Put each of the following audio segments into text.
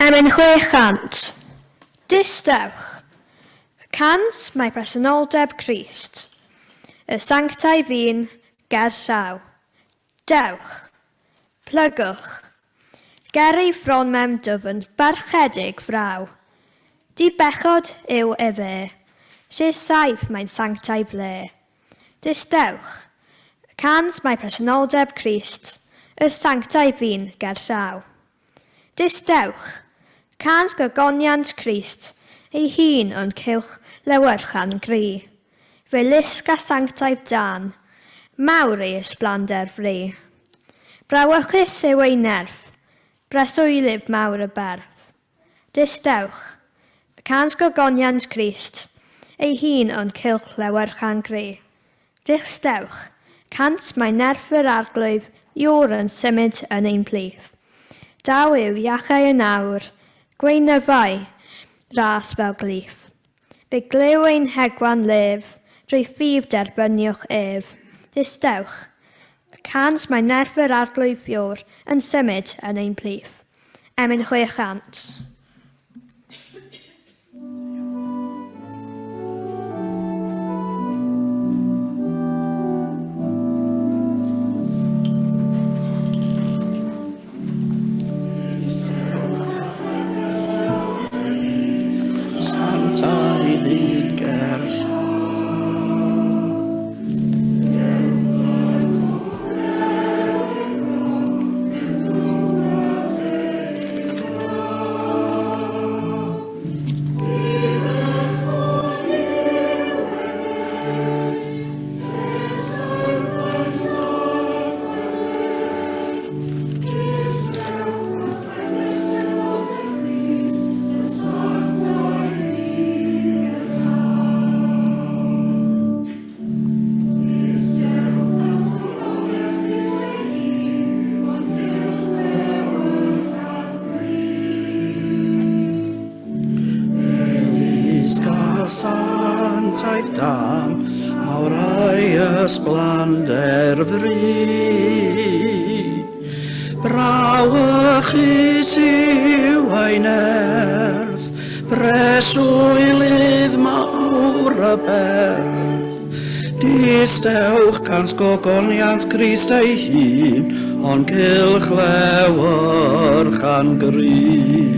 Emyn 600. Distewch. Cans mae presenoldeb Crist. Y sanctaidd un ger llaw. Dewch. Plygwch. Ger ei fron mewn dwfn barchedig fraw. Di bechod yw efe. Lle saif mae'n sanctaidd le. Distewch. Cans mae presenoldeb Crist, y sanctaidd un ger llaw. Distewch. Cans gogoniant Crist ei hun o'n cylch lewyrchan gry. Fe lusg a sanctaidd dân, mawr ei ysblander fri. Brawychus yw ei nerth, breswylydd mawr y berth. Distewch. Cans gogoniant Crist ei hun o'n cylch lewyrchan gry. Distewch. Cant mae nerth yr Arglwydd Iôr yn symud yn ein plith. Daw i'w iachau yn awr, gweinyddai ras fel glith. Fe glyw ein hegwan lef, drwy ffydd derbyniwch ef. Distewch. Cans mae nerth yr Arglwydd Iôr yn symud yn ein plith. Emyn 600. Santaidd un ger. Santaidd dan, mawr ei ysblander fri. Brawychus yw ei nerth, breswylydd mawr y berth. Distewch cans gogoniant Crist ei hun, ond cylch lewyrch a'n gry.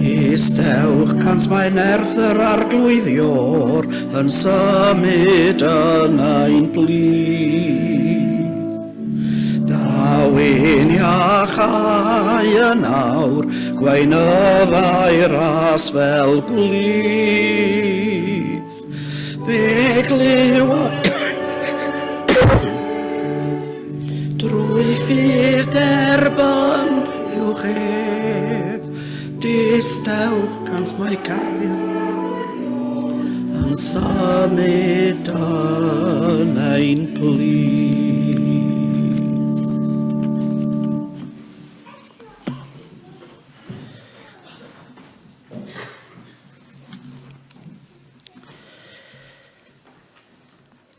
Distewch cans mae nerth yr Arglwydd Iôr yn symud yn ein plith. Daw ein iachau yn awr, gweinyddau ras fel gwlith. Fe glywa drwy ffydd derbyn uwch ef, distewch cans mae cariad yn symud yn ein plith.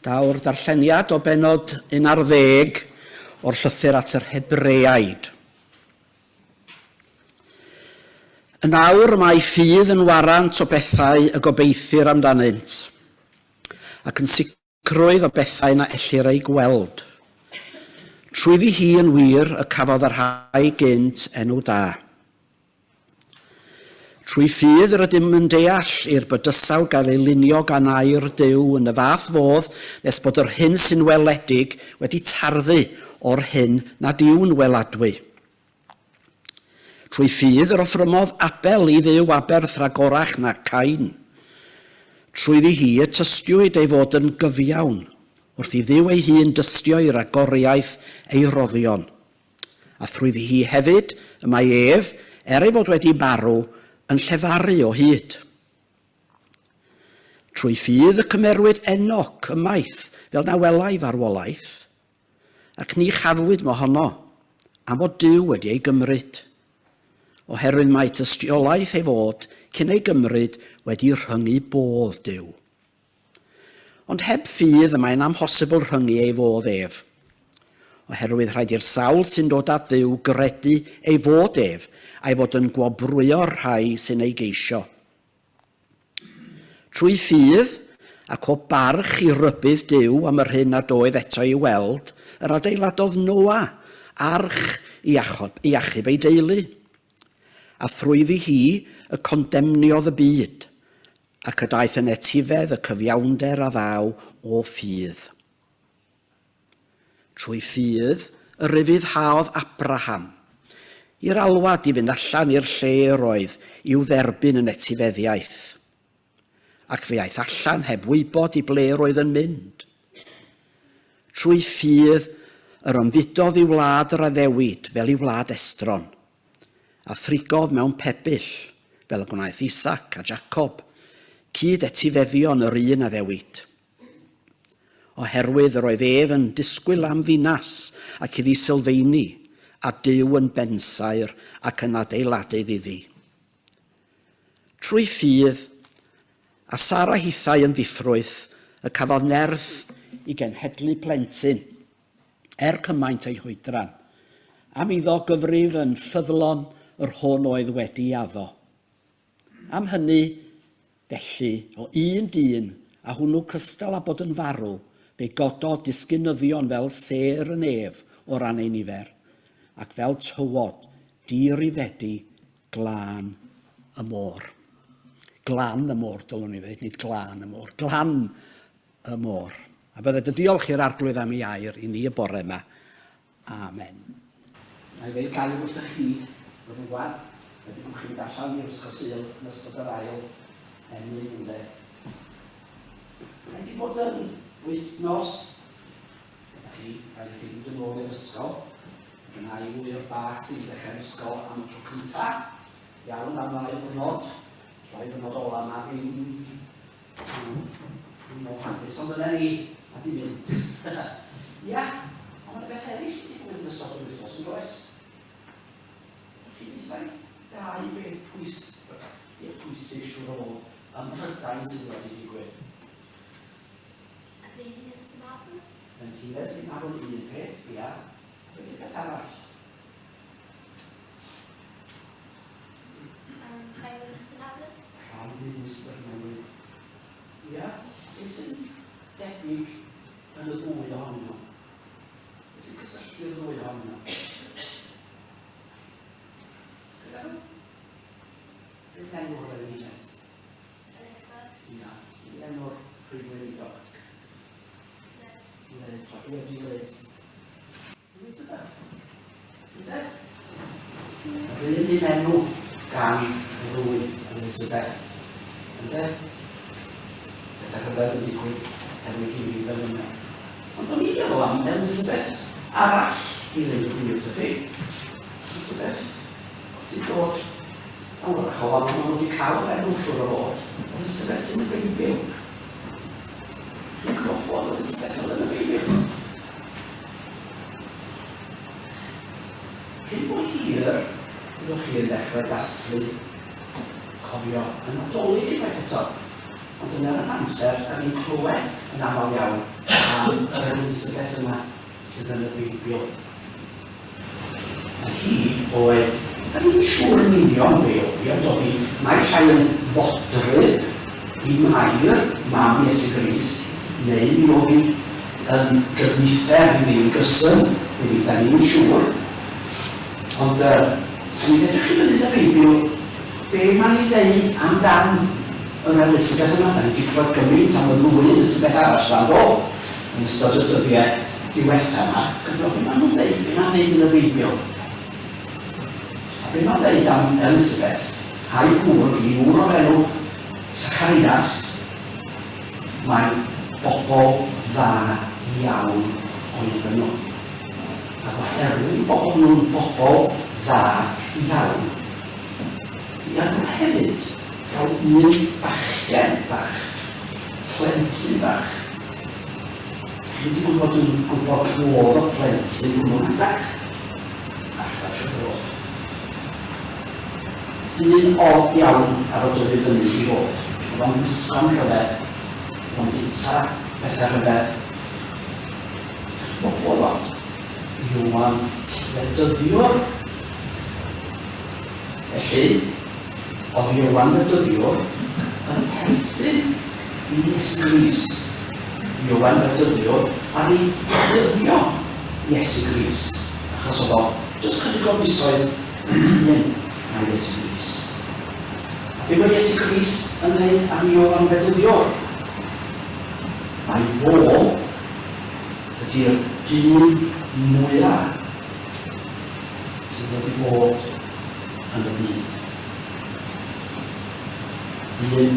Daw'r darlleniad o bennod 11 o'r llythyr at yr Hebreaid. Yn awr mae ffydd yn warant o bethau y gobeithir amdanynt, ac yn sicrwydd o bethau na ellir eu gweld. Trwyddi hi yn wir y cafodd y rhai gynt enw da. Trwy ffydd rydym yn deall i'r bydysawd gael ei lunio gan air Duw yn y fath fodd nes bod yr hyn sy'n weledig wedi tarddu o'r hyn nad yw'n weladwy. Trwy ffydd yr offrymodd Abel i Dduw aberth rhagorach na Cain. Trwyddi hi y tystiwyd ei fod yn gyfiawn, wrth i Dduw ei hun dystio i ragoriaeth ei roddion. A thrwyddi hi hefyd y mae ef, er ei fod wedi marw, yn llefaru o hyd. Trwy ffydd y cymerwyd Enoc ymaith fel na welai farwolaeth, ac ni chafwyd mohono, am fod Duw wedi ei gymryd. Oherwydd mae tystiolaeth ei fod, cyn ei gymryd, wedi rhyngu bodd Duw. Ond heb ffydd y mae'n amhosibl rhyngu ei fodd ef. Oherwydd rhaid i'r sawl sy'n dod at Dduw gredu ei fod ef, a'i fod yn gwobrwyo'r rhai sy'n ei geisio. Trwy ffydd, ac o barch i rybudd Duw am yr hyn nad oedd eto i'w weld, yr adeiladodd Noa arch i achub, i achub ei deulu. A thrwyddi hi y condemniodd y byd, ac y daeth yn etifedd y cyfiawnder a ddaw o ffydd. Trwy ffydd y rhyddhaodd Abraham i'r alwad i fynd allan i'r lle yr oedd i'w dderbyn yn etifeddiaeth. Ac fe aeth allan heb wybod i ble roedd yn mynd. Trwy ffydd yr ymfudodd i wlad yr addewid fel i wlad estron, a thrigodd mewn pebyll, fel y gwnaeth Isaac a Jacob, cyd etifeddion yr un addewid. Oherwydd yr oedd ef yn disgwyl am ddinas ac iddi sylfeini, a Duw yn bensaer ac yn adeiladydd iddi. Trwy ffydd, a Sara hithau yn ddiffrwyth, y cafodd nerth i genhedlu plentyn, er cymaint ei hoedran, am iddo gyfrif yn ffyddlon yr hwn oedd wedi addo. Am hynny, felly, o un dyn, a hwnnw cystal â bod yn farw, fe gododd disgynyddion fel sêr y nef o ran eu nifer, ac fel tywod di-rifedi glân y môr. Glan y môr, dylwn i ddweud, nid glân y môr. Glan y môr. A bydded y diolch i'r Arglwydd am ei air i ni y bore yma. Amen. Na i ddeud gair wrthych chi rŵan, fe fedrwch chi fynd allan i'r Ysgol Sul yn ystod yr ail emyn, ynde. Mae wedi bod yn wythnos, gyda chi, rhaid i chi fynd yn ôl i'r ysgol. Mae gen i ŵyr bach sy'n dechrau'r ysgol am y tro cyntaf. Iawn, am ddau ddiwrnod. Dau ddiwrnod ola 'ma ddim Dwi'n mor hapus, ond dyna ni, a di mynd. Ia, ond mae 'na beth eraill wedi digwydd yn ystod yr wythnos, yn does? Ydych chi'n deutha i dau beth pwys, ia, pwysig siŵr o fod, ym Mhrydain sydd wedi digwydd? Y frenhines 'di marw. Frenhines 'di marw'n un peth, ia. A beth yw'r peth arall? Prime Minister newydd. Prime Minister newydd. Ia, beth sy'n debyg yn y ddwy ohonyn nhw? Beth sy'n cysylltu'r ddwy ohonyn nhw? Chi'n meddwl? Beth enw'r frenhines? Elizabeth. Ia, beth enw'r prif weinidog? Liz. Liz, a dwi wedi Liz. Elizabeth, ynde? Yr un un enw gan y ddwy Elizabeth, ynde? Pethau rhyfedd yn digwydd hefo'i gilydd fel yna. Ond o'n i'n meddwl am Elizabeth arall i ddeud y gwir wrthych chi. Elizabeth sy'n dod, a wrach o fan maen nhw wedi cael yr enw siŵr o fod, Elizabeth sy'n y Beibl. Chi'n gwybod Elizabeth oedd yn y Beibl? Cyn bo hir, byddwch chi yn dechrau dathlu, cofio, y Nadolig unwaith eto. Ond yn yr amser, da ni'n clywed yn aml iawn am yr Elisabeth yma sydd yn y Beibl. A hi oedd, da ni'm yn siŵr yn union be oedd hi, ond oedd hi naill ai yn fodryb i Mair, mam Iesu Grist, neu mi oedd hi yn gyfnither iddi, yn gyson iddi, da ni'm yn siŵr. Ond yy, mi fedrwch chi fyny yn y Beibl be mae'n ei ddeud amdan yr Elisabeth yma. Da ni wedi clywed gymaint am y ddwy Elisabeth arall fan do, yn ystod y dyddiau diwetha yma. Gwrando be maen nhw'n ddeud, be mae'n ddeud yn y Beibl. A be mae'n ddeud am Elisabeth a'i gŵr, ei ŵr o'r enw Zacharias, Mae bobl dda iawn oedden nhw. Ac oherwydd eu bod nhw'n bobl dda iawn, mi gawn nhw hefyd gael un bachgen bach, plentyn bach. Dach chi'n mynd i fod yn gwybod pwy oedd y plentyn hwnnw, nag dach? Allaf siŵr o fod. Dyn od iawn ar o dyfu fyny i fod. Oedd o'n wisgo'n rhyfedd. Oedd o'n bwyta pethau rhyfedd. Dach chi'n gwybod pwy oedd o? Ioan Fedyddiwr. Felly, oedd Ioan Fedyddiwr yn perthyn i Iesu Grist. Ioan Fedyddiwr ar ei fedyddio Iesu Grist, achos oedd o jyst chydig o fisoedd yn hŷn na Iesu Grist. A be mae Iesu Grist yn dweud am Ioan Fedyddiwr? Mai fo ydy'r dyn mwya sydd wedi bod yn y byd. Dyn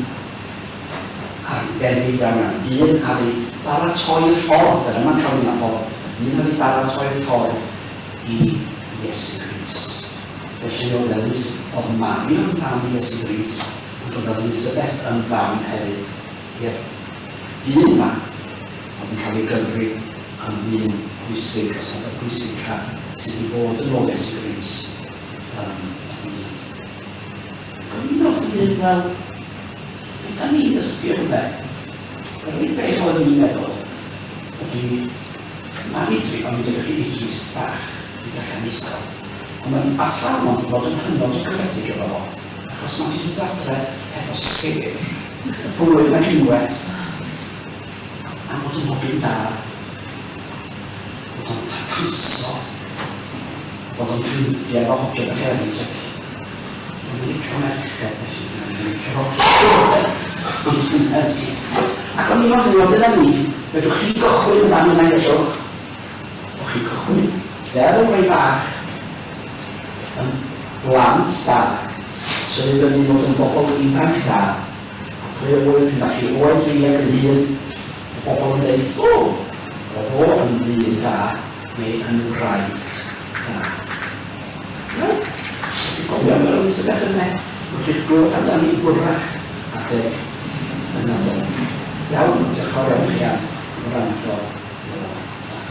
arbennig iawn iawn. Dyn ar ei baratoi'r ffordd, dyna mae'n cael ei nabod, dyn ar ei baratoi'r ffordd i Iesu Grist. Felly oedd Elis, oedd Mari yn fam i Iesu Grist, ond oedd Elisabeth yn fam hefyd i'r dyn yma oedd yn cael ei gyfri yn ddyn pwysig, os nad y pwysica sydd i fod yn ôl Iesu Grist yn y byd. Ac o'n i'n wrth fy hun, wel, be da ni'n dysgu o hwnna? Yr unig beth oeddwn i'n meddwl ydy, mae Idris, o'n i'n dweud chi Idris bach yn dechrau isel, ond mae athrawon wedi bod yn hynod o garedig efo fo, achos mae wedi dod adre hefo sêr, fwy nag unwaith, am fod yn hogyn da, bod o'n tacluso, bod o'n ffrindiau efo hogiau bach eraill ac Mae'n licio merched felly mae'n licio hogiau. Ond dyna ni. Ac o'n i'n meddwl, wel dyna ni, fedrwch chi gychwyn yn fan yna gallwch. O'ch chi cychwyn fel rhai bach yn blant da, tyfu fyny fod yn bobl ifanc da, a pwy a ŵyr pan dach chi oed fi ac yn hŷn, y bobl yn deud, o, oedd o yn ddyn da neu yn wraig dda. Wel, dwi'n cofio am yr Elizabeth yna, wrth i'ch glywed amdani hwyrach adeg y Nadolig. Iawn, diolch yn fawr iawn i chi am wrando mor dda.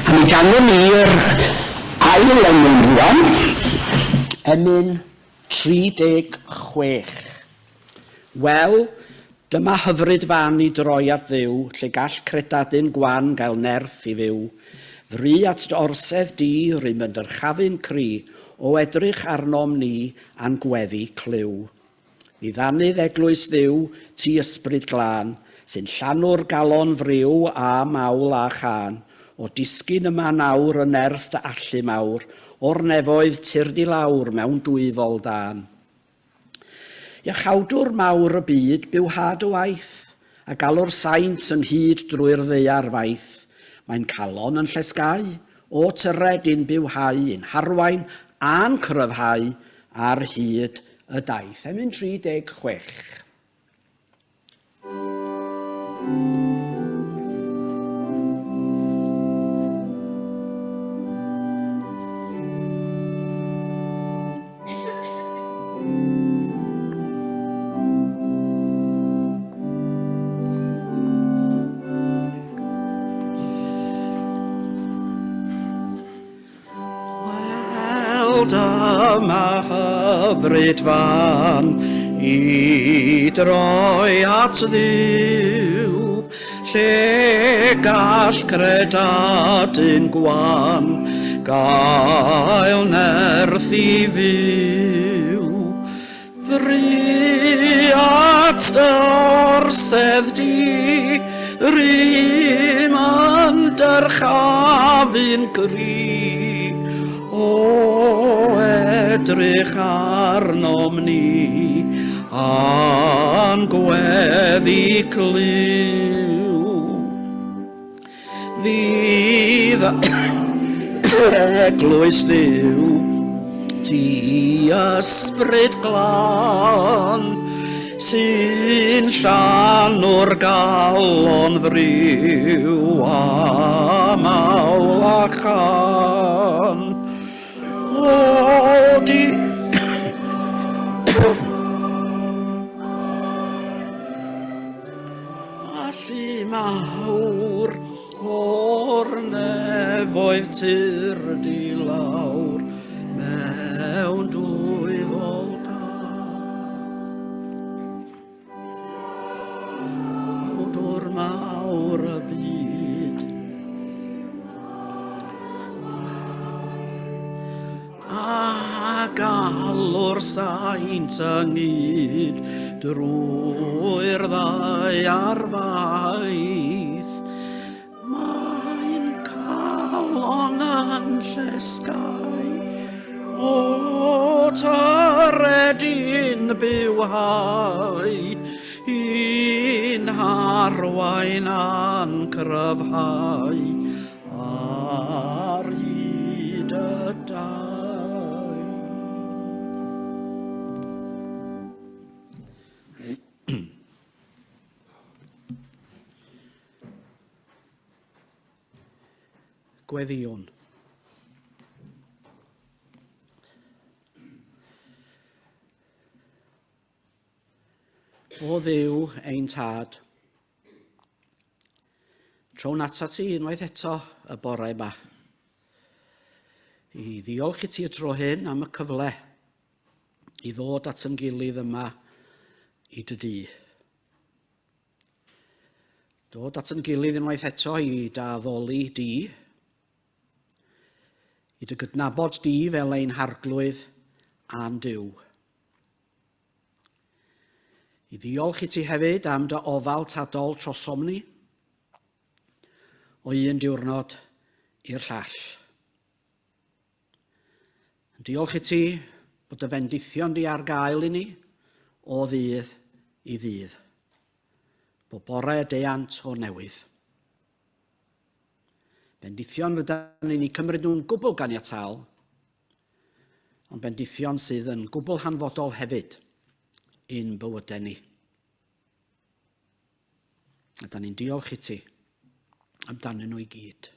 A mi ganwn ni'r ail emyn rwan. Emyn 36. Wel, dyma hyfryd fan i droi at Dduw, lle gall credadun gwan gael nerth i fyw. Fry at dy orsedd di, rŷm yn dyrchafu'n cri, o edrych arnom ni a'n gweddi clyw. Ddiddanudd eglwys Dduw, ti Ysbryd Glân, sy'n llanw'r galon friw â mawl a chân, o disgyn yma nawr yn nerth dy allu mawr, o'r nefoedd tyrd i lawr mewn dwyfol dân. Iachawdwr mawr y byd, bywha dy waith, a galw'r saint ynghyd drwy'r ddaear faith. Mae'n calon yn llesgau, o tyred i'n bywhau, i'n harwain a'n cryfhau ar hyd y daith. Emyn 36. Wel, dyma hyfryd fan i droi at Dduw, lle gall credadun gwan gael nerth i fyw. Fry at dy orsedd di, rym yn dyrchafu'n gry, o edrych arnom ni, a'n gweddi clyw. Fydd eglwys Dduw, ti ysbryd glân, sy'n llanw'r galon friw a mawl a chan. O, di... Allu mawr o'r nefoedd tyrd i lawr mewn dwyfol da. Daw'r saint ynghyd drwy'r ddaear faith. Mae'n calon yn llesgau, o tyred i'n bywhau, i'n harwain a'n cryfhau ar hyd y daith. Gweddïwn. O Dduw ein Tad, trown atat ti unwaith eto y bore yma. I ddiolch i ti y tro hyn am y cyfle i ddod at yn gilydd yma i dy dŷ. Dod at yn gilydd unwaith eto i dy addoli di, i dy gydnabod di fel ein harglwydd a'n Duw. I ddiolch i ti hefyd am dy ofal tadol trosom ni, o un diwrnod i'r llall. Diolch i ti bod dy fendithion di ar gael i ni o ddydd i ddydd. Bob bore y deuant o'r newydd. Bendithion rydan ni'n eu cymryd nhw'n gwbl ganiataol, ond bendithion sydd yn gwbl hanfodol hefyd i'n bywydau ni. A da ni'n diolch i ti amdanyn nhw i gyd.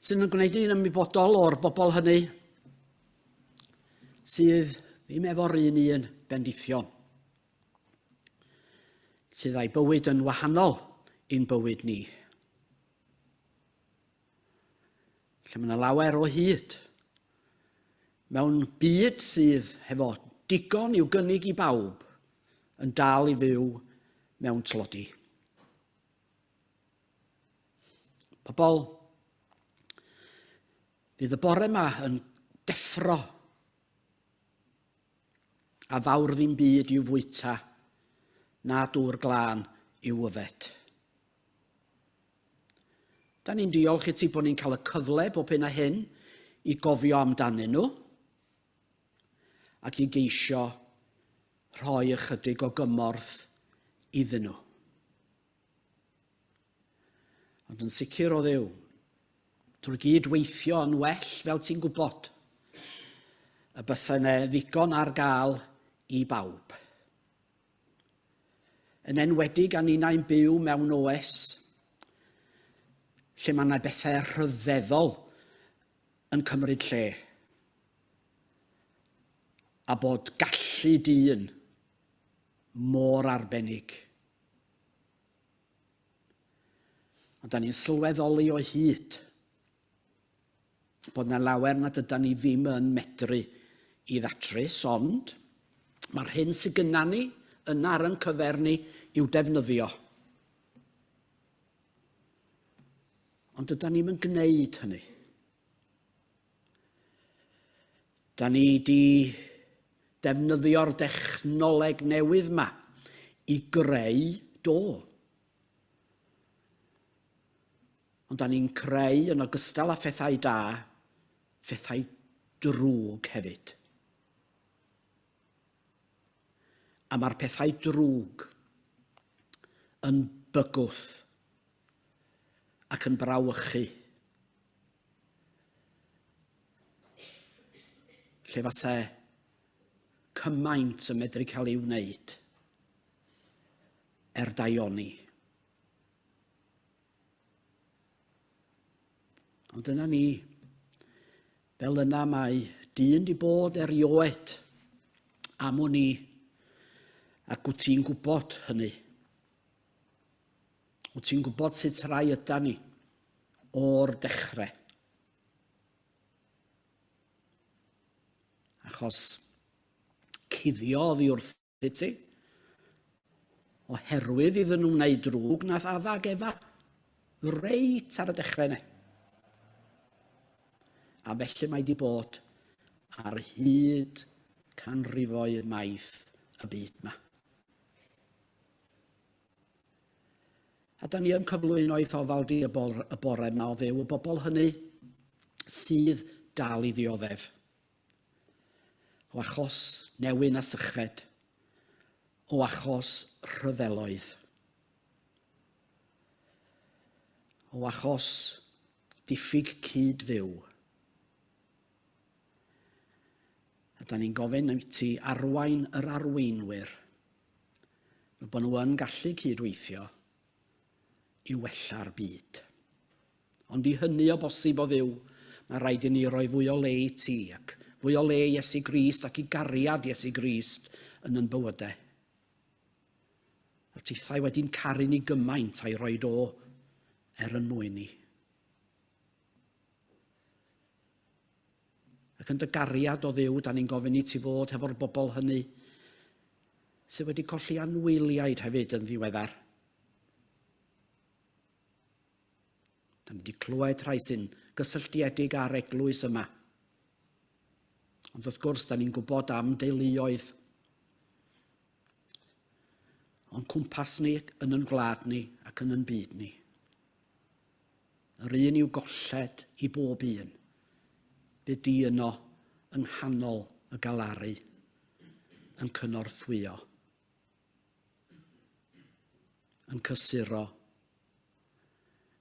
Sydd yn gwneud ni'n ymwybodol o'r bobl hynny sydd ddim efo'r un un bendithion, sydd â'i bywyd yn wahanol i'n bywyd ni. Lle mae yna lawer o hyd mewn byd sydd hefo digon i'w gynnig i bawb yn dal i fyw mewn tlodi. Pobl, fydd y bore yma yn deffro a fawr ddim byd i'w fwyta na dŵr glân i'w yfed. Da ni'n diolch i ti bod ni'n cael y cyfle bob hyn a hyn i gofio amdanyn nhw ac i geisio rhoi ychydig o gymorth iddyn nhw. Ond yn sicr o Dduw, drwy gyd weithio yn well fel ti'n gwybod, y bysa yna ddigon ar gael i bawb. Yn enwedig a ninnau'n byw mewn oes lle mae yna bethau rhyfeddol yn cymryd lle. A bod gallu dyn mor arbennig. Ond da ni'n sylweddoli o hyd bod na lawer nad yda ni ddim yn medru i ddatrys, ond mae'r hyn sydd gyda ni yna ar yn cyfer ni i'w defnyddio. Ond dyda ni'm yn gwneud hynny. Da ni di defnyddio'r dechnoleg newydd ma i greu do. Ond da ni'n creu yn ogystal â phethau da, phethau drwg hefyd. A mae'r pethau drwg yn bygwth ac yn brawychu. Lle fase cymaint yn medru cael ei wneud er daioni. Ond dyna ni. Fel yna mae dyn di bod erioed am wn i, ac wyt ti'n gwybod hynny. Wyt ti'n gwybod sut rai yda ni o'r dechrau. Achos cuddio oddi wrth ti, oherwydd iddyn nhw wneud drwg nath Adda ag Efa reit ar y dechrau yna. A felly mae di bod ar hyd Canrifoedd maith y byd 'ma. A da ni yn cyflwyno i'th ofal di y, bor, y bore yma o Dduw, y bobl hynny sydd dal i ddioddef. O achos newyn a syched, o achos rhyfeloedd, o achos diffyg cyd-fyw. A da ni'n gofyn i ti arwain yr arweinwyr fel bod nhw yn gallu cyd-weithio i wella'r byd. Ond i hynny o bosib o Dduw, mae rhaid i ni roi fwy o le i ti ac fwy o le i Iesu Grist ac i gariad Iesu Grist yn yn bywydau. A tithau wedi'n caru ni gymaint a'i roed o er yn mwyn ni. Ac yn dy gariad o Dduw, da ni'n gofyn i ti fod hefo'r bobl hynny sydd wedi colli anwyliaid hefyd yn ddiweddar. Da ni wedi clywed rhai sy'n gysylltiedig â'r eglwys yma. Ond wrth gwrs, da ni'n gwybod am deuluoedd o'n cwmpas ni, yn yn gwlad ni ac yn yn byd ni. Yr un i'w golled i bob un. Bydd di yno yng nghanol y galaru, yn cynorthwyo, yn cysuro,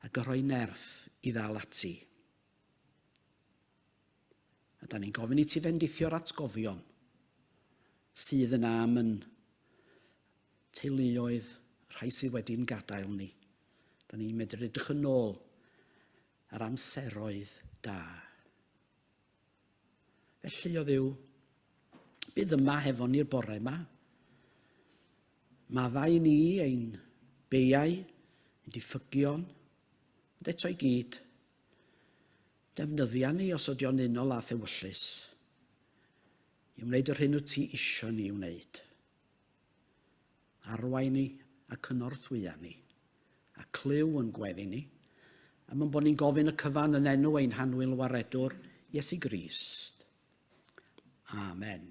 ac yn rhoi nerth i ddal ati. A da ni'n gofyn i ti fendithio'r atgofion sydd yna am yn teuluoedd, rhai sydd wedi'n gadael ni. Da ni'n medru edrych yn ôl ar amseroedd da. Felly, o Dduw, bydd yma hefo ni'r bore yma. Maddau ni ein beiau, ein diffygion, ond eto i gyd, defnyddia ni os ydy o'n unol â thewyllys i wneud yr hyn wyt ti isio ni wneud. Arwain ni a cynorthwya ni, a clyw yn gweddi ni, am ein bod ni'n gofyn y cyfan yn enw ein hanwyl waredwr, Iesu Grist. Amen.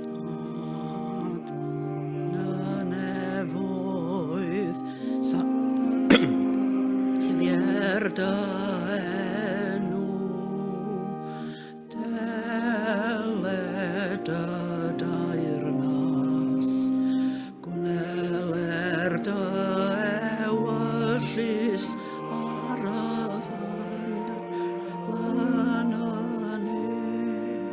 Tad na nefoedd, sa iddier dy enw, dele dy daernas, gwneler dy ewyllys ar y ddaear lan y nef.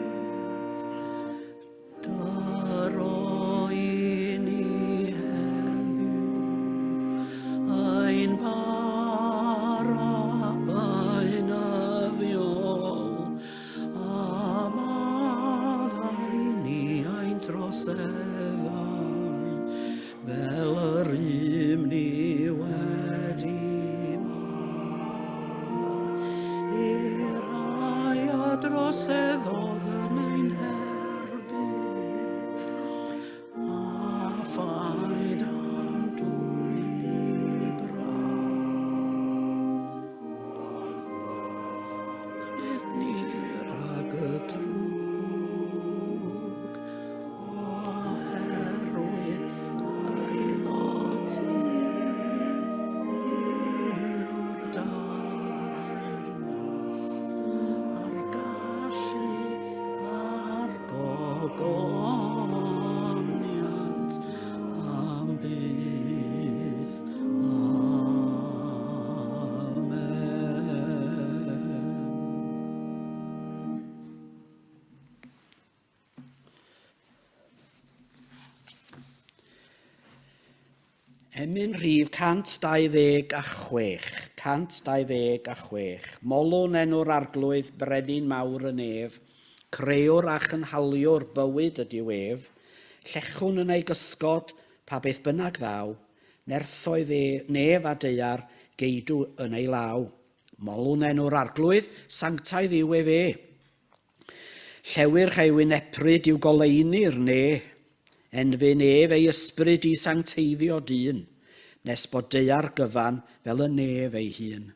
Dyro i ni heddiw ein bara beunyddiol, a maddau ni ein troseddau, fel yr ym ni wedi maddau i'r rhai a droseddodd yn ein herbyn, a phaid â'n dwyn i brawf. Nid ni rhag y drwg, Oherwydd eiddo ti yw'r deyrnas, a'r gallu a'r gogoniant am byth. Amen. Emyn rhif 126, 126. Molwn enw'r Arglwydd, Brenin mawr y nef, crëwr a chynhaliwr bywyd ydyw ef, llechwn yn ei gysgod, pa beth bynnag ddaw, nerthoedd e, nef a daear, geidw yn ei law. Molwn enw'r Arglwydd, sanctaidd yw ef e. Llewyrch ei wynepryd i'w goleuni'r ne, Enfyn ef ei ysbryd i sancteiddio dyn, nes bod daear gyfan fel y nef ei hun.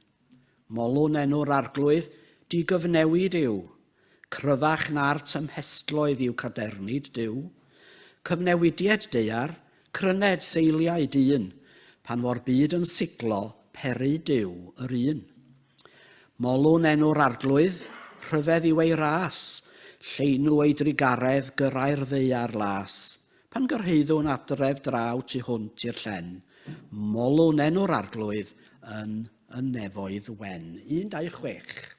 Molwn enw'r Arglwydd, digyfnewid yw. Cryfach na'r tymhestloedd yw cadernid Duw. Cyfnewidied daear, cryned seiliau dyn, pan fo'r byd yn siglo, pery Duw yr un. Molwn enw'r Arglwydd, rhyfedd yw ei ras, lleinw ei drugaredd gyrrai'r ddaear las. Pan gyrhaeddwn adref draw tu hwnt i'r llen, molwn enw'r Arglwydd yn y nefoedd wen. 1, 2, 6.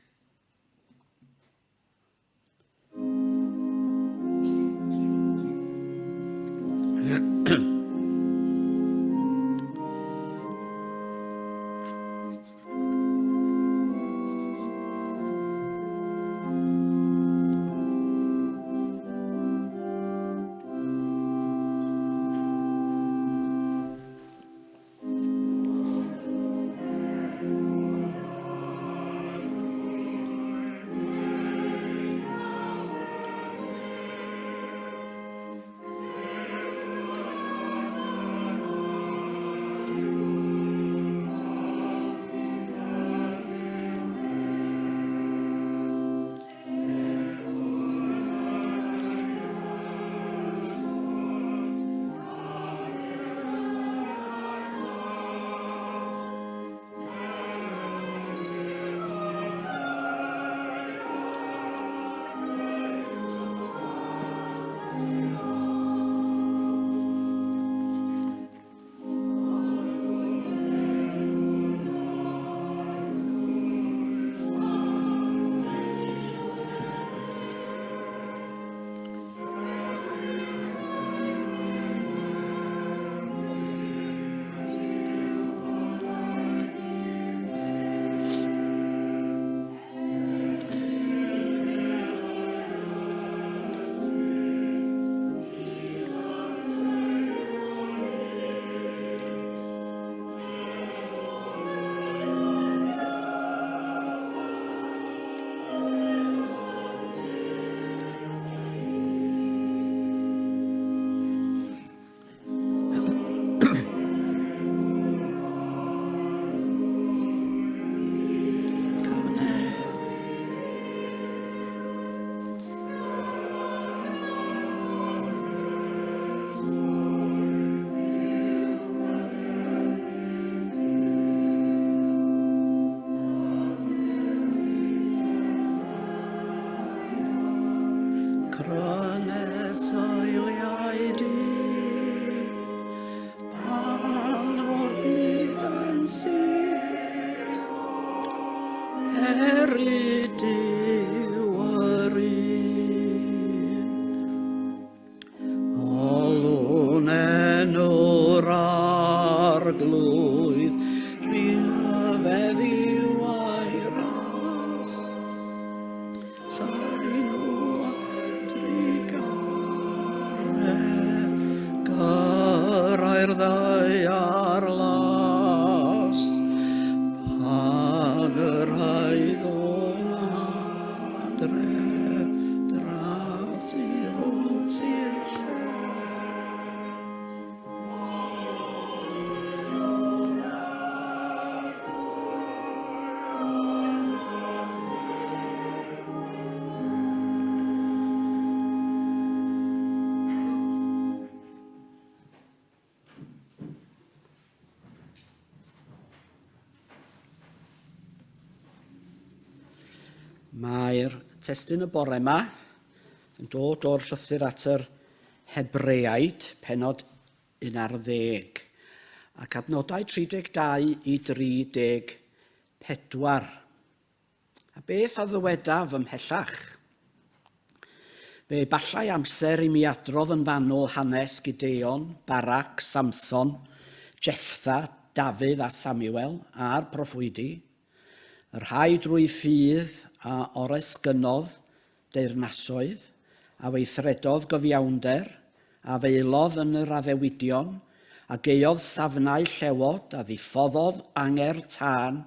Mae'r testun y bore yma yn dod o'r llythyr at yr Hebreaid, penod 11, ac adnodau 32 i 34. A beth a ddywedaf ymhellach? Fe ballai amser i mi adrodd yn fanwl hanes Gideon, Barak, Samson, Jefftha, Dafydd a Samuel, a'r proffwydi, y rhai drwy ffydd a oresgynnodd deyrnasoedd, a weithredodd gyfiawnder, a faelodd yn yr addewidion, a gaeodd safnau llewod, a ddiffoddodd angerdd tân,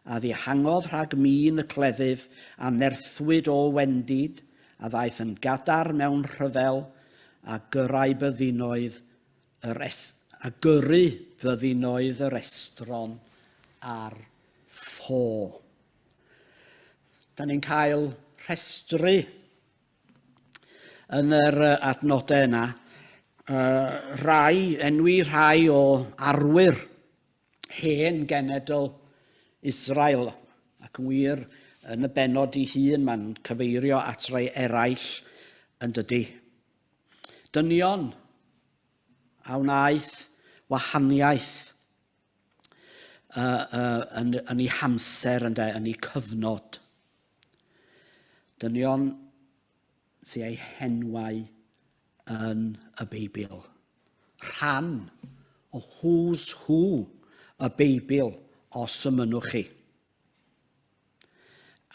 a ddihangodd rhag min y cleddyf, a nerthwyd o wendid, a ddaeth yn gadarn mewn rhyfel, a gyrrai byddinoedd yr es, a gyrru byddinoedd yr estron ar ffo. Da ni'n cael rhestru yn yr adnodau yna, rai, enwi rhai o arwyr hen genedl Israel, ac yn wir, yn y benod i hun, mae'n cyfeirio at rai eraill yn dydy. Dynion a wnaeth wahaniaeth uh, uh, yn, yn ei hamser, yn, de, yn ei cyfnod. Dynion sy'n ei henwau yn y Beibl. Rhan o who's who y Beibl, os y mynnwch chi.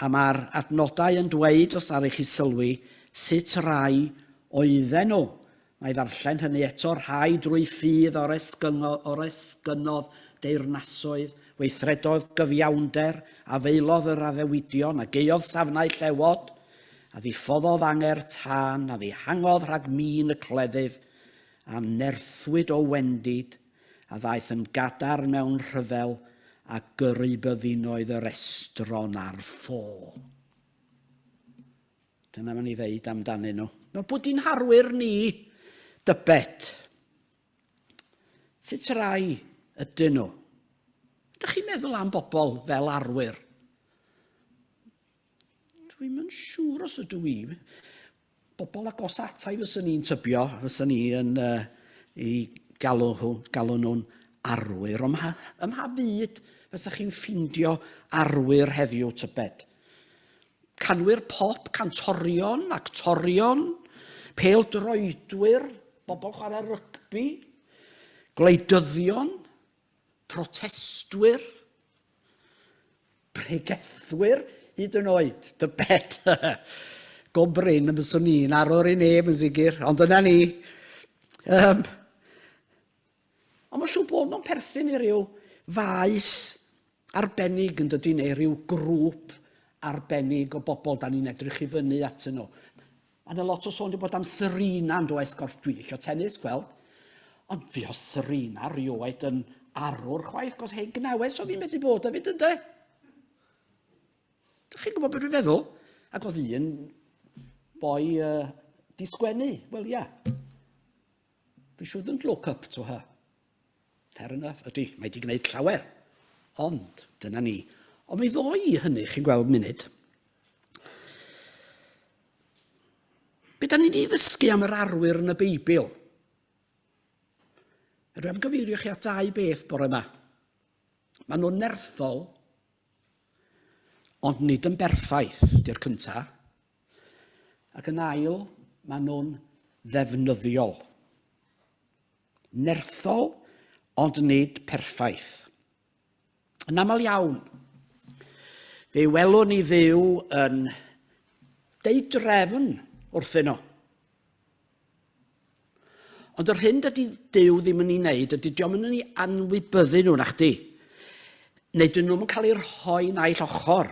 A mae'r adnodau yn dweud, os ar i chi sylwi, sut rai oedden nhw. Mae ddarllen hynny eto, rhai drwy ffydd oresgynnodd deyrnasoedd, weithredodd gyfiawnder, afeilodd yr addewidion, a gaeodd safnau llewod, a ddiffoddodd anger tân, a ddihangodd rhag min y cleddyf, a nerthwyd o wendid, a ddaeth yn gadarn mewn rhyfel a gyrru byddinoedd yr estron ar ffo. Dyna mae'n ei ddeud amdanyn nhw. No, bod i'n harwyr ni, dybed. Sut rai ydyn nhw? Ydych chi'n meddwl am bobl fel arwyr? Dwi'm yn siŵr os ydw i. Bobl agos ata i fyswn i'n tybio, fyswn i yn uh, i galw, galw nhw'n arwyr. Ond mha, ym mha fyd fysa chi'n ffindio arwyr heddiw tybed? Canwyr pop, cantorion, actorion, pêl-droedwyr, bobl chwarae rygbi, gwleidyddion, protestwyr, pregethwyr, hyd yn oed, dybed. Go brin y byswn ni'n arwr i neb yn sicr, ond dyna ni. Um, ond mae'n siŵr bod nhw'n perthyn i ryw faes arbennig yn dydy, neu rhyw grŵp arbennig o bobl da ni'n edrych i fyny atyn nhw. Mae yna lot o sôn wedi bod am Serena yn does, gorff dwi'n licio tennis, gweld. Ond fi o Serena rioed yn arwr chwaith, gos hen gnawes oedd hi'n medru bod hefyd ynde? Dych chi'n gwybod beth dwi'n feddwl? Ac oedd un boi uh, di sgwennu, wel ia. We shouldn't look up to her. Fair enough, ydy, mae di gwneud llawer. Ond, dyna ni. Ond mi ddoi i hynny, chi'n gweld munud. Be da ni'n ei ddysgu am yr arwyr yn y Beibl? Rwy am gyfeirio chi at ddau beth bore yma. Maen nhw'n nerthol, ond nid yn berffaith, di'r cyntaf. Ac yn ail, maen nhw'n ddefnyddiol. Nerthol, ond nid perffaith. Yn aml iawn, fe welwn ni Dduw yn deud drefn wrthyn nhw. Ond yr hyn dydy Duw ddim yn ei wneud ydy dio'm yn ei anwybyddu nhw, na chdi. Neu dyn nhw'm yn cael eu rhoi naill ochr.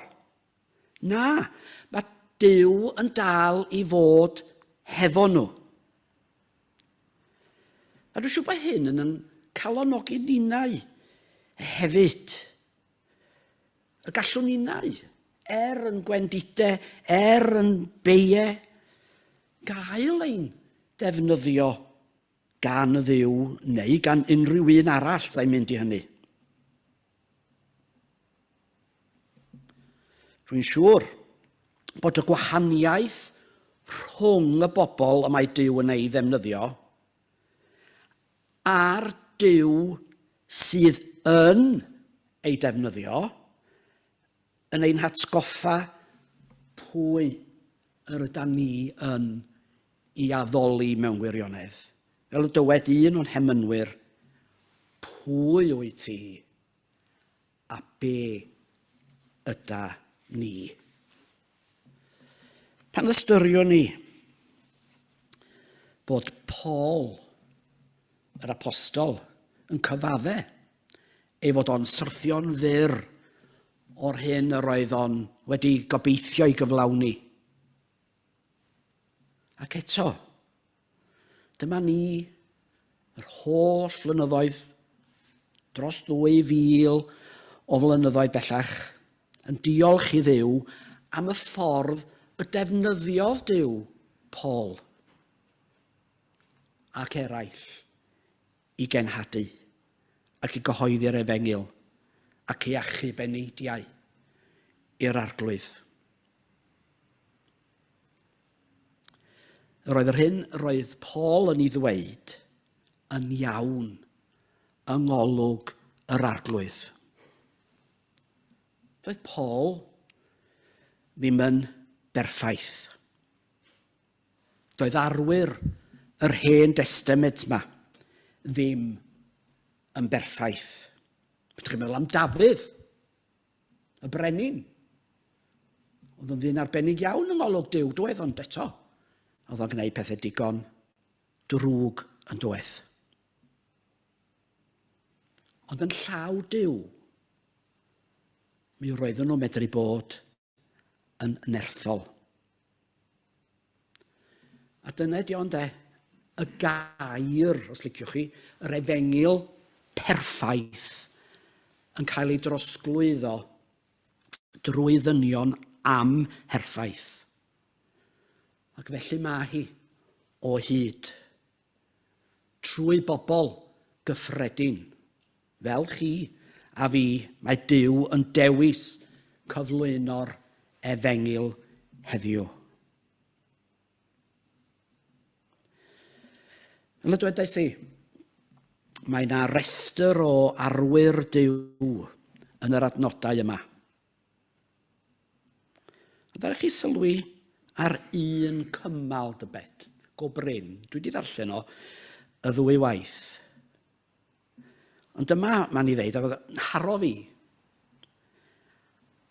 Na, mae Duw yn dal i fod hefo nhw. A dwi'n siŵr bod hyn yn yn calonogi ninnau hefyd. Y gallwn ninnau, er yn gwendide, er yn beie, gael ein defnyddio gan y Dduw neu gan unrhyw un arall sa'n mynd i hynny. Dwi'n siŵr bod y gwahaniaeth rhwng y bobl y mae Duw yn ei ddefnyddio a'r Duw sydd yn ei defnyddio yn ein hatgoffa pwy yr ydan ni yn i addoli mewn gwirionedd. Fel y dywed un o'n hemynwyr, pwy wyt ti a be yda ni? Pan ystyriwn ni bod Paul, yr apostol, yn cyfadde ei fod o'n syrthio'n fyr o'r hyn yr oedd o'n wedi gobeithio i gyflawni. Ac eto, Dyma ni, yr holl flynyddoedd, dros 2,000 o flynyddoedd bellach, yn diolch i Dduw am y ffordd y defnyddiodd Duw Paul ac eraill i genhadu ac i gyhoeddi'r efengyl ac i achub eneidiau i'r Arglwydd. Yr oedd yr hyn roedd Paul yn ei ddweud yn iawn yng ngolwg yr Arglwydd. Doedd Paul ddim yn berffaith. Doedd arwyr yr Hen Destament ma ddim yn berffaith. Ydych chi'n meddwl am Dafydd, y brenin? Oedd yn ddyn arbennig iawn yng ngolwg Duw, doedd, ond eto, oedd o'n gwneud pethau digon drwg yn doedd. Ond yn llaw Duw, mi roedden nhw'n medru bod yn nerthol. A dyna ydi ond e, y gair, os liciwch chi, yr efengyl perffaith yn cael ei drosglwyddo drwy ddynion am herffaith. Ac felly mae hi o hyd. Trwy bobl gyffredin, fel chi a fi, mae Duw yn dewis cyflwyno'r efengyl heddiw. Fel y dwedais i, mae yna restr o arwyr Duw yn yr adnodau yma. A ddaru chi sylwi ar un cymal dybed, go brin. Dwi wedi ddarllen o y ddwy waith. Ond dyma, mae'n ei ddeud, ac oedd yn haro fi.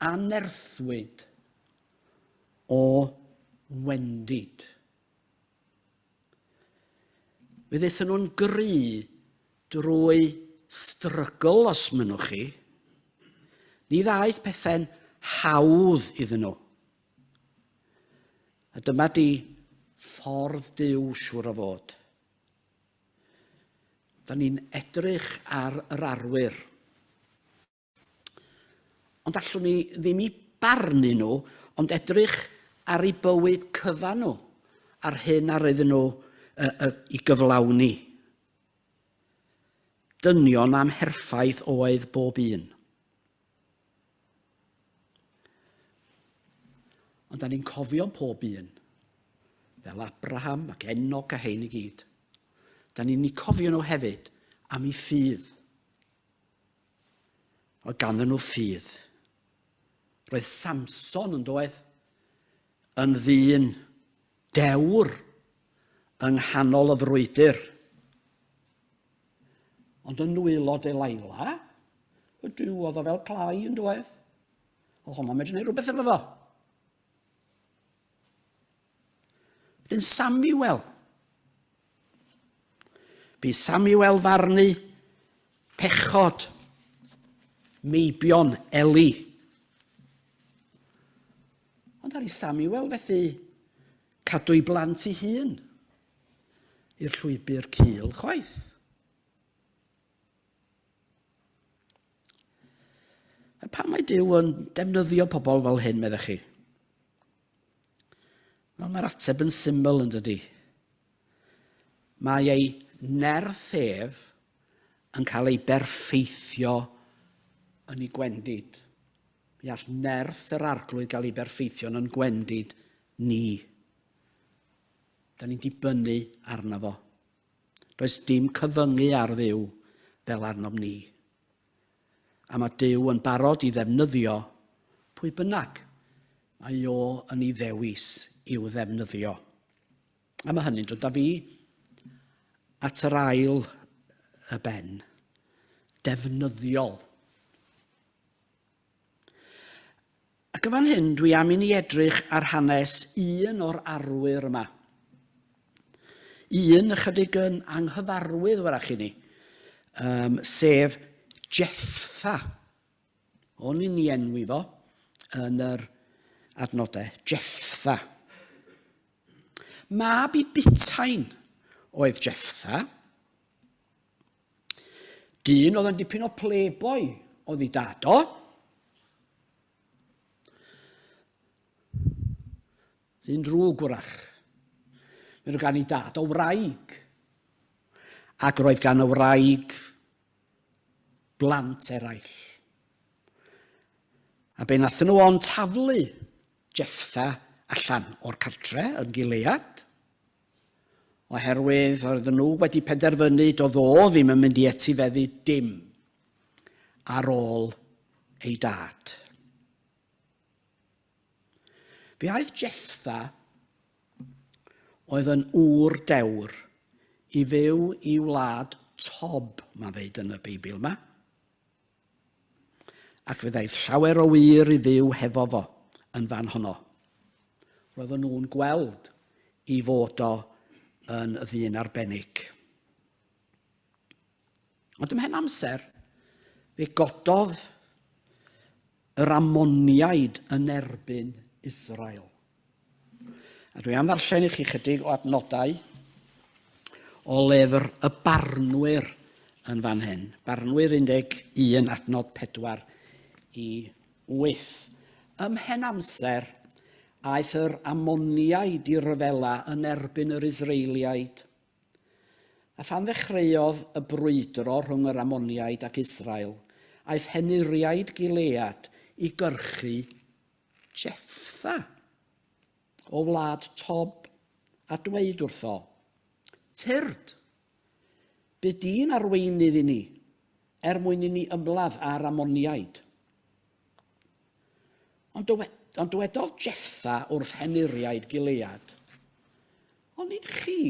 Anerthwyd o wendid. Fe ddaethon nhw'n gry drwy strygl, os mynnwch chi. Ni ddaeth pethau'n hawdd iddyn nhw. A dyma di ffordd Duw siŵr o fod. Da ni'n edrych ar yr arwyr. Ond allwn ni ddim i barnu nhw, ond edrych ar eu bywyd cyfan nhw, a'r hyn ar iddyn nhw uh, uh, i gyflawni. Dynion amherffaith oedd bob un. Ond da ni'n cofio pob un, fel Abraham ac Enoch a hein i gyd. Da ni'n eu cofio nhw hefyd am eu ffydd. Oedd ganddyn nhw ffydd. Roedd Samson yn doedd yn ddyn dewr yng nghanol y frwydr. Ond yn nwylo Delilah, y Duw oedd o fel clai yn doedd. Oedd honno'n medru gwneud rhywbeth efo fo. Wedyn Samuel. Bu Samuel farnu pechod meibion Eli. Ond ar i Samuel fethu cadw ei blant ei hun i'r llwybr cul chwaith. A pam mae Duw yn defnyddio pobl fel hyn, meddech chi? Wel, mae'r ateb yn syml yn dydy. Mae ei nerth ef yn cael ei berffeithio yn ei gwendid. Mi all nerth yr arglwydd gael ei berffeithio yn gwendid ni. Da ni'n dibynnu arno fo. Does dim cyfyngu ar Dduw fel arnom ni. A mae Duw yn barod i ddefnyddio pwy bynnag mae o yn ei ddewis i'w ddefnyddio. A mae hynny'n dod â fi at yr ail y ben, defnyddiol. Ac yn fan hyn, dwi am i ni edrych ar hanes un o'r arwyr yma. Un ychydig yn anghyfarwydd wrach i ni, um, sef Jefftha. O'n i'n ei enwi fo yn yr adnodau, Jefftha. Mab i Butain oedd Jefftha. Dyn oedd yn dipyn o playboy oedd ei dad o. Ddyn drwg wrach. Mi roedd gan ei dad o wraig. Ac roedd gan y wraig blant eraill. A be nathon nhw ond taflu Jefftha allan o'r cartre yn Gilead, oherwydd oedden nhw wedi penderfynu doedd o ddim yn mynd i etifeddu dim ar ôl ei dad. Fe aeth Jefftha, oedd yn ŵr dewr, i fyw i wlad Tob, mae'n dweud yn y Beibl yma. Ac fe ddaeth llawer o wŷr i fyw hefo fo yn fan honno. Roedden nhw'n gweld i fod o yn ddyn arbennig. Ond ymhen amser, fe gododd yr Ammoniaid yn erbyn Israel. A dwi am ddarllen i chi chydig o adnodau o lyfr y Barnwyr yn fan hyn. Barnwyr 11 adnod 4 i 8. Ymhen amser, aeth yr Ammoniaid i ryfela yn erbyn yr Israeliaid. A phan ddechreuodd y brwydro rhwng yr Ammoniaid ac Israel, aeth henuriaid Gilead i gyrchu Jefftha o wlad Tob a dweud wrtho, Tyrd, bydd di'n arweinydd i ni, er mwyn i ni ymladd â'r Ammoniaid. Ond, dywed, ond dywedodd Jefftha wrth henuriaid Gilead, Onid chi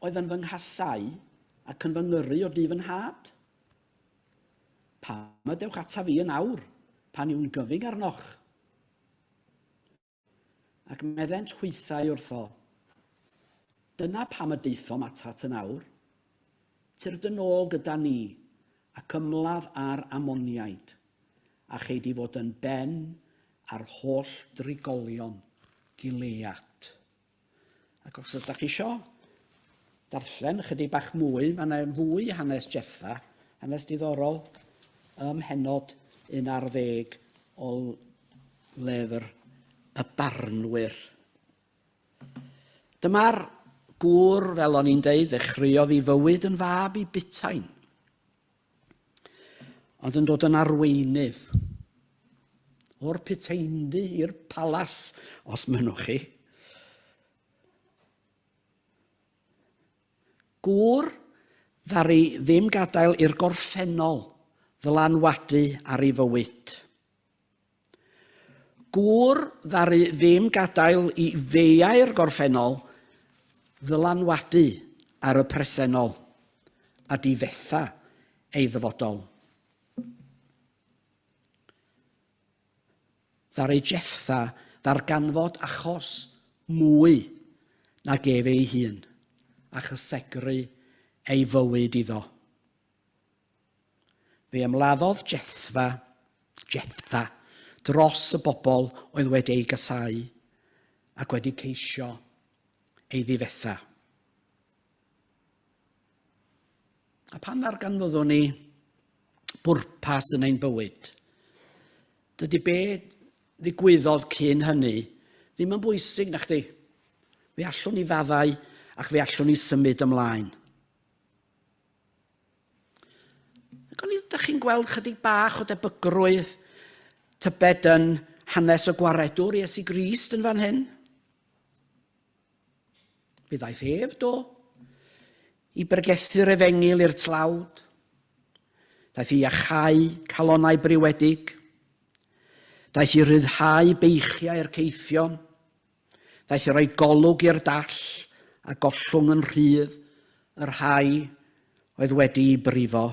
oedd yn fy nghasáu ac yn fy ngyrru o du fy nhad? Pam y dewch ataf fi yn awr, pan yw'n gyfyng arnoch? Ac meddent hwythau wrtho, Dyna pam y daethom atat yn awr. Tyrd yn ôl gyda ni ac ymladd â'r Ammoniaid, a chei di fod yn ben ar holl drigolion Gilead. Ac os ydych chi isio darllen ychydig bach mwy, mae yna fwy hanes Jefftha, hanes diddorol ym mhennod 11 o lyfr y Barnwyr. Dyma'r gŵr, fel o'n i'n deud, ddechreuodd ei fywyd yn fab i butain. Ond yn dod yn arweinydd o'r puteindy i'r palas, os mynnwch chi. Gŵr ddaru ddim gadael i'r gorffennol ddylanwadu ar ei fywyd. Gŵr ddaru ddim gadael i feiau'r gorffennol ddylanwadu ar y presennol a difetha ei ddyfodol. Ddaru Jefftha ddarganfod achos mwy nag ef ei hun a chysegru ei fywyd iddo. Fe ymladdodd Jefftha, Jefftha, dros y bobl oedd wedi ei gasáu ac wedi ceisio ei ddifetha. A pan ddarganfyddwn ni bwrpas yn ein bywyd, dydy be ddigwyddodd cyn hynny ddim yn bwysig na chdi. Fe allwn ni faddau ac fe allwn ni symud ymlaen. Ac o'n i, ydych chi'n gweld chydig bach o debygrwydd tybed yn hanes y gwaredwr Iesu Grist yn fan hyn? Fe ddaeth ef, do, i bregethu'r efengyl i'r tlawd. Daeth i iachau calonnau briwedig. Daeth i ryddhau beichiau'r caethion. Ddaeth i roi golwg i'r dall a gollwng yn rhydd y rhai oedd wedi'i brifo.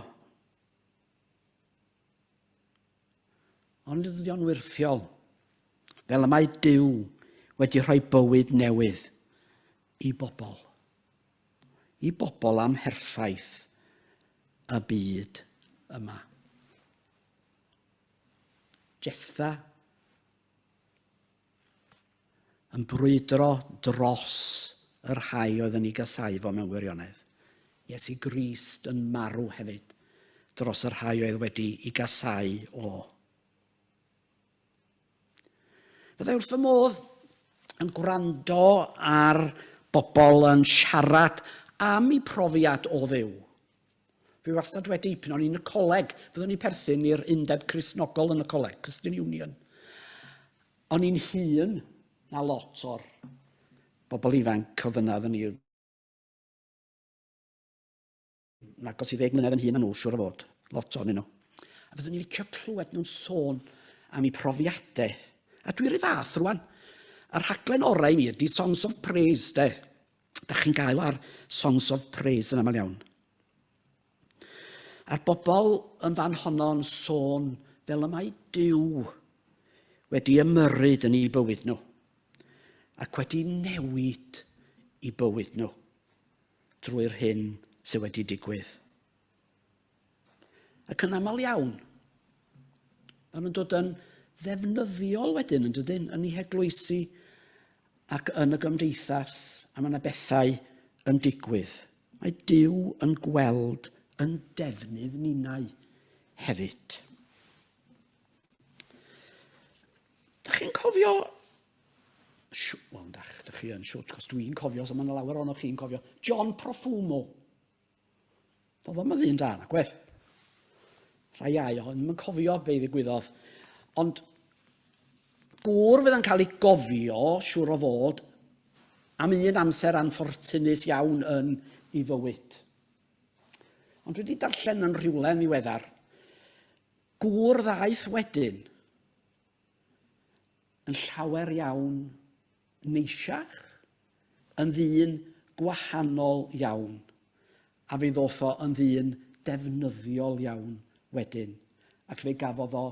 Ond ydy o'n wyrthiol, fel y mae Duw wedi rhoi bywyd newydd i bobl. I bobl amherffaith y byd yma. Jefftha yn brwydro dros y rhai oedd yn ei gasáu fo mewn gwirionedd. Iesu Grist yn marw hefyd dros y rhai oedd wedi ei gasáu o. Fyddai wrth fy modd Yn gwrando ar bobl yn siarad am eu profiad o Dduw. Fi wastad wedi, pan o'n i'n y coleg, fyddwn i'n perthyn i'r Undeb Cristnogol yn y coleg, Christian Union. O'n i'n hŷn na lot o'r bobl ifanc oedd yna, oedden ni yn agos i ddeg mlynedd yn hŷn na nhw, siŵr o fod, lot ohonyn nhw. A fyddwn i'n licio clywed nhw'n sôn am eu profiadau. A dwi rhyw fath rwan. A'r rhaglen orau i mi ydy Songs of Praise, de. Da chi'n gael ar Songs of Praise yn aml iawn. A'r bobl yn fan honno'n sôn fel y mae Duw wedi ymyrryd yn eu bywyd nhw ac wedi newid eu bywyd nhw drwy'r hyn sydd wedi digwydd. Ac yn aml iawn, maen nhw'n dod yn ddefnyddiol wedyn, yn dydyn, yn eu heglwysi ac yn y gymdeithas, a mae yna bethau yn digwydd. Mae Duw yn gweld yn defnydd ninnau hefyd. Da chi'n cofio... Wel, dach, dach chi yn siwt, cos dwi'n cofio, so mae yna lawer ohonoch chi'n cofio. John Profumo. Doedd o'm yn ddyn da, na gwedd. Rhai iau o'n ddim yn cofio be ddigwyddodd. Ond gŵr fydd yn cael ei gofio, siŵr o fod, am un amser anffortunus iawn yn ei fywyd. Ond dwi wedi darllen yn rhywle yn ddiweddar, gŵr ddaeth wedyn yn llawer iawn neisiach, yn ddyn gwahanol iawn, a fe ddoth o yn ddyn defnyddiol iawn wedyn, ac fe gafodd o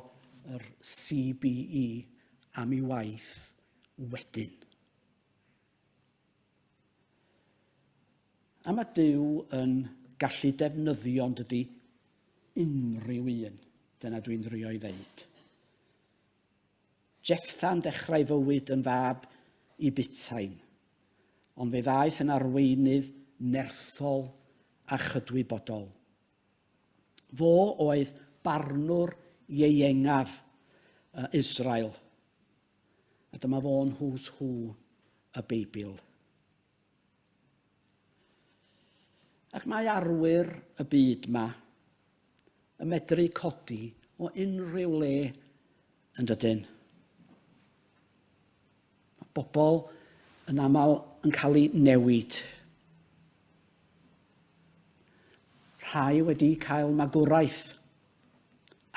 yr CBE am ei waith wedyn. A mae Duw yn gallu defnyddio, yn dydy, unrhyw un. Dyna dwi'n drio i ddeud. Jefftha'n dechrau fywyd yn fab i butain, ond fe ddaeth yn arweinydd nerthol a chydwybodol. Fo oedd barnwr ieuengaf Israel, a dyma fo'n who's who y Beibl. Ac mae arwyr y byd ma yn medru codi o unrhyw le yn dydyn. Mae bobl yn aml yn cael eu newid. Rhai wedi cael magwraeth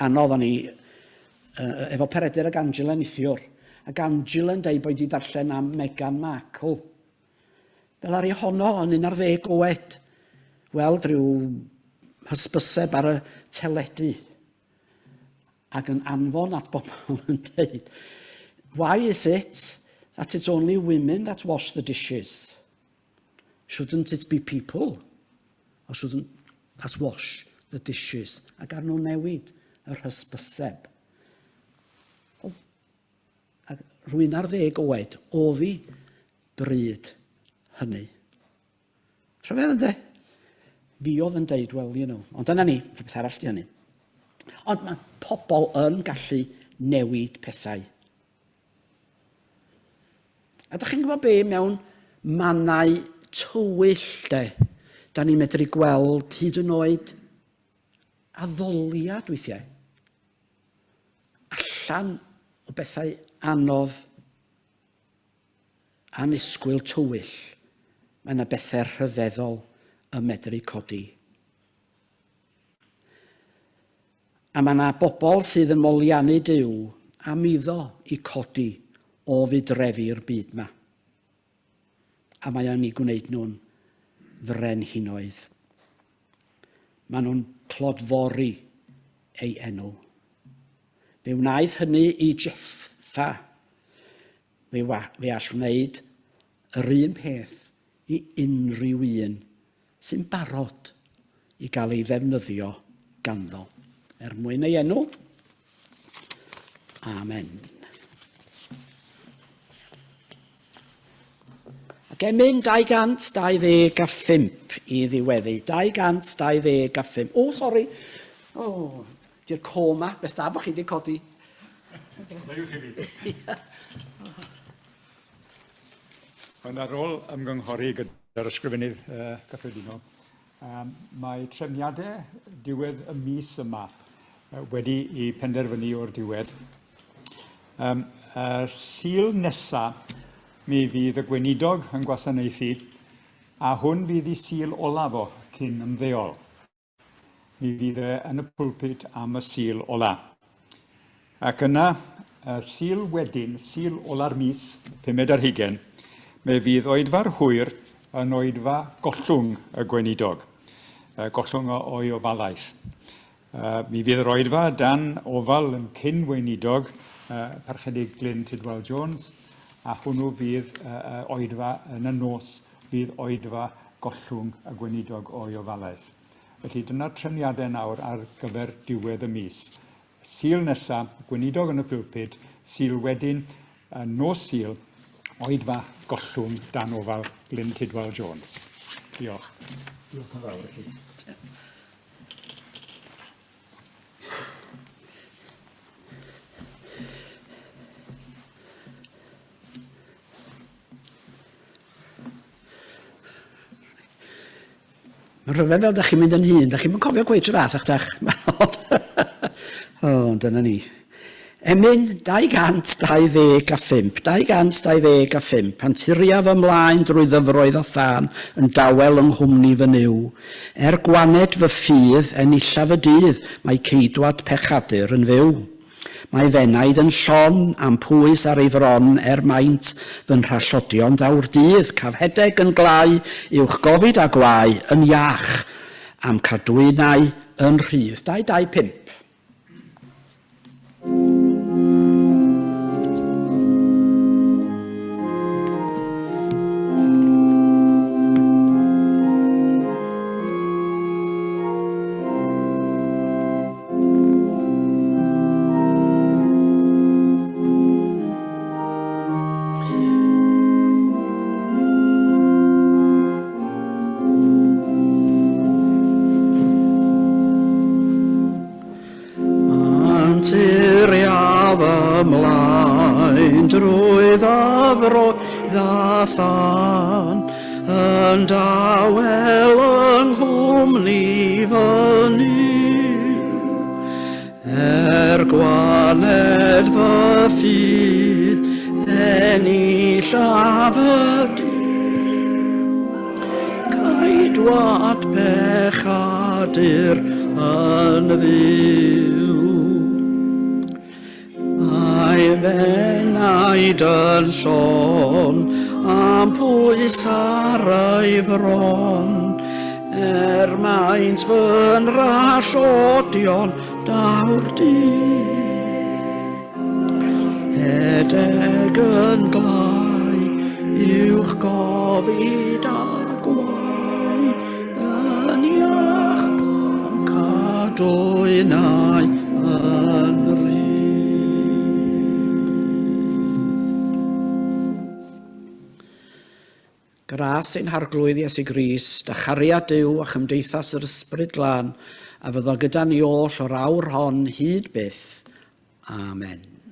anodd o'n i uh, efo Peredur ac Angela nithiwr. Ac Angela yn dweud bod wedi darllen am Meghan Markle. Fel ar ei honno yn 11 oed, weld rhyw hysbyseb ar y teledu ac yn anfon at bobl yn dweud, why is it that it's only women that wash the dishes? Shouldn't it be people? Or shouldn't that wash the dishes? Ac ar nhw newid yr hysbyseb. Ac rwy'n ar ddeg oed, oedd hi bryd hynny. Rhyfedd ynddo? Fi oedd yn deud, well, you know, ond dyna ni, rhywbeth arall di hynny. Ond mae pobl yn gallu newid pethau. A dych chi'n gwybod be, mewn mannau tywyll, de, da ni'n medru gweld hyd yn oed addoliad weithiau. Allan o bethau anodd, annisgwyl tywyll, mae yna bethau rhyfeddol yn medru codi. A mae yna bobl sydd yn moliannu Duw am iddo i codi o fudrefi'r byd ma. A mae o'n eu gwneud nhw'n frenhinoedd. Maen nhw'n clodfori ei enw. Fe wnaeth hynny i Jefftha. Fe, fe all wneud yr un peth i unrhyw un sy'n barod i gael ei ddefnyddio ganddo. Er mwyn ei enw. Amen. Ac emyn 225 i ddiweddu. 225. O, sori. O, di'r coma. Beth da bod chi wedi codi. Ond ar ôl ymgynghori gyda'r Ysgrifennydd uh, Cyffredinol, um, mae trefniadau diwedd y mis yma wedi i penderfynu o'r diwedd. Um, y Sul nesa, mi fydd y gweinidog yn gwasanaethu, a hwn fydd i Sul olaf o cyn ymddeol. Mi fydd e yn y pulpit am y Sul ola. Ac yna, y Sul wedyn, Sul ola'r mis, pumed ar hugen, mi fydd oedfa'r hwyr yn oedfa gollwng y gweinidog, gollwng o'i ofalaeth. Mi fydd yr oedfa dan ofal yn cyn weinidog, Parchedig Glyn Tudwal Jones, a hwnnw fydd oedfa yn y nos, fydd oedfa gollwng y gweinidog o'i ofalaeth. Felly dyna'r trefniadau nawr ar gyfer diwedd y mis. Sul nesa, gweinidog yn y pulpud, Sul wedyn, nos Sul, oedfa gollwng dan ofal Glyn Tudwal Jones. Diolch. Diolch yn fawr i chi. Mae'n rhyfedd fel da chi'n mynd yn hŷn, da chi'n mynd cofio gweud rhath a'ch dach. o, dyna ni. Emyn 225, 225, pan tiriaf ymlaen drwy ddyfroedd a thân yn dawel yng nghwmni fy Nuw. Er gwaned fy ffydd, enillaf y dydd, mae ceidwad pechadur yn fyw. Mae f'enaid yn llon, a'm pwys ar ei fron, er maint fy nhrallodion ddaw'r dydd, caf hedeg yn glau, uwch gofid a gwae, yn iach, a'm cadwynau yn rhydd. 225. Anturiaf ymlaen drwy ddyfroedd a thân, yn dawel yng nghwmni fy Nuw. Er gwaned fy ffydd, enillaf y dydd. Ceidwad pechadur yn fyw. Mae f'enaid yn llon a'm pwys ar ei fron, er maint fy nhrallodion daw'r dydd. Hedeg yn glau, uwch gofid a gwae, Yn iach am cadwynau yn rhydd. Gras ein Harglwydd Iesu Grist, a chariad Duw a chymdeithas yr Ysbryd Glân, a fyddo gyda ni oll o'r awr hon hyd byth. Amen.